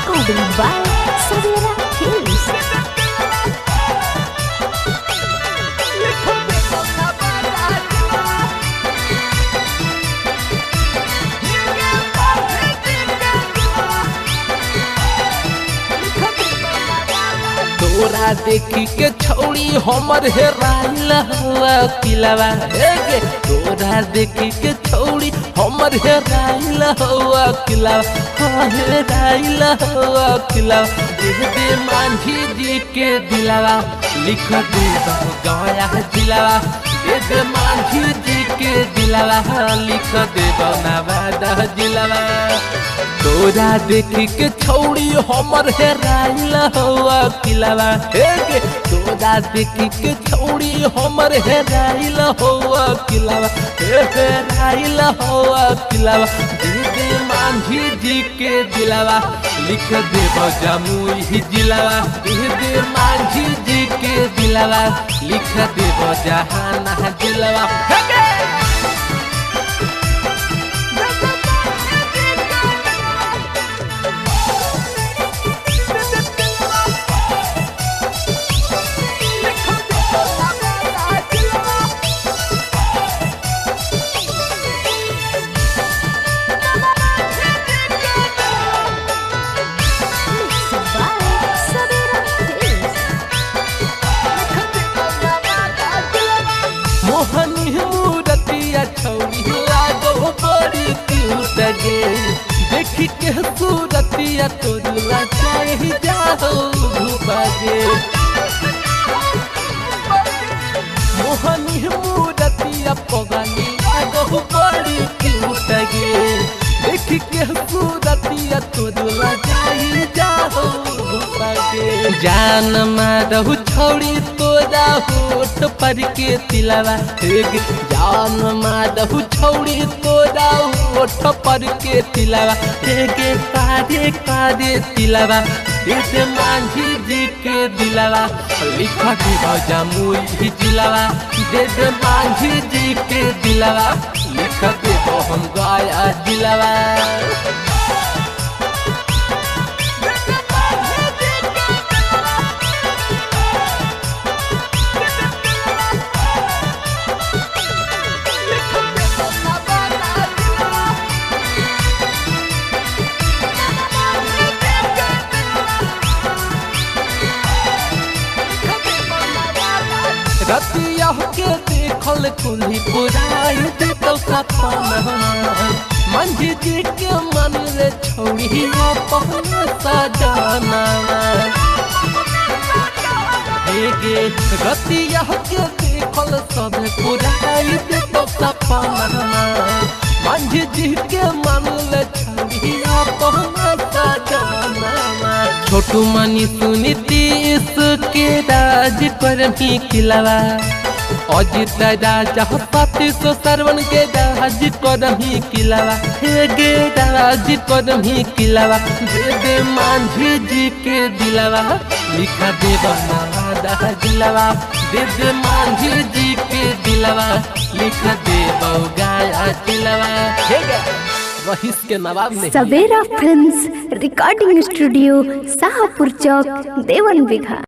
Recording by Savera Films. तोरा देखी के छौड़ी हमर हेराइल हवा किलावा हे, तोरा देखी के छौड़ी हमर हेराइल हवा किलावा, हेराइल हवा किलावा। दे दे मांझी जी के दिलावा, लिख दे गया दिलावा। दे दे मांझी जी के दिलावा, लिख दे नवादा जिलावा। तोरा देखी के छौड़ी हमर हेराइल हवा किलावा हे, तोरा देखी के छौड़ी हमर हेराइल हवा किलावा, हेराइल हवा किलावा। दे दे मांझी जी के दिलावा, लिख दे जमुई जिलावा। दे दे मांझी जी के दिलावा, लिख दे जहाना जिलावा। मोहनी मूरतिया छौड़ी लागो बड़ी क्यूट गे, देख के सूरतिया तोरा चाहे जाहो गे। मोहनी मूरतिया पगली लागो बड़ी क्यूट गे, देख के सूरतिया तोरा चाहे जाहो गे। जान मारहु छौड़ी तोरा होठ पर के तिलावा, जान मारहु छौड़ी तोरा होठ पर के तिलावा। गे कारे कारे तिलावा, दे मांझी जी के दिलावा, लिख दे जमुई जिलावा। दे दे मांझी जी के दिलावा, लिख दे हम गया जिलावा। रतिया के देखल कुल्ही पुराई देतौ सपना, मांझी जी के मन रे छौड़ी अपन सजाना। गे रतिया के देखल सब पुराई देतौ सपना, मांझी जी के मन रे छौड़ी अपन सजाना। छोटू मनी सुनीति इसके राज पर भी खिलावा, अजित राजा साथी सो सरवन के राज कर भी खिलावा। हे गे राज कर भी खिलावा, दे दे मांझी जी के दिलावा, लिखा दे नवादा जिलावा। दे दे मांझी जी के दिलावा, लिख दे गया जिलावा। हे गे रहीस के नवाब ने। Savera films recording studio, Shahpur Chowk, Devan Bigha.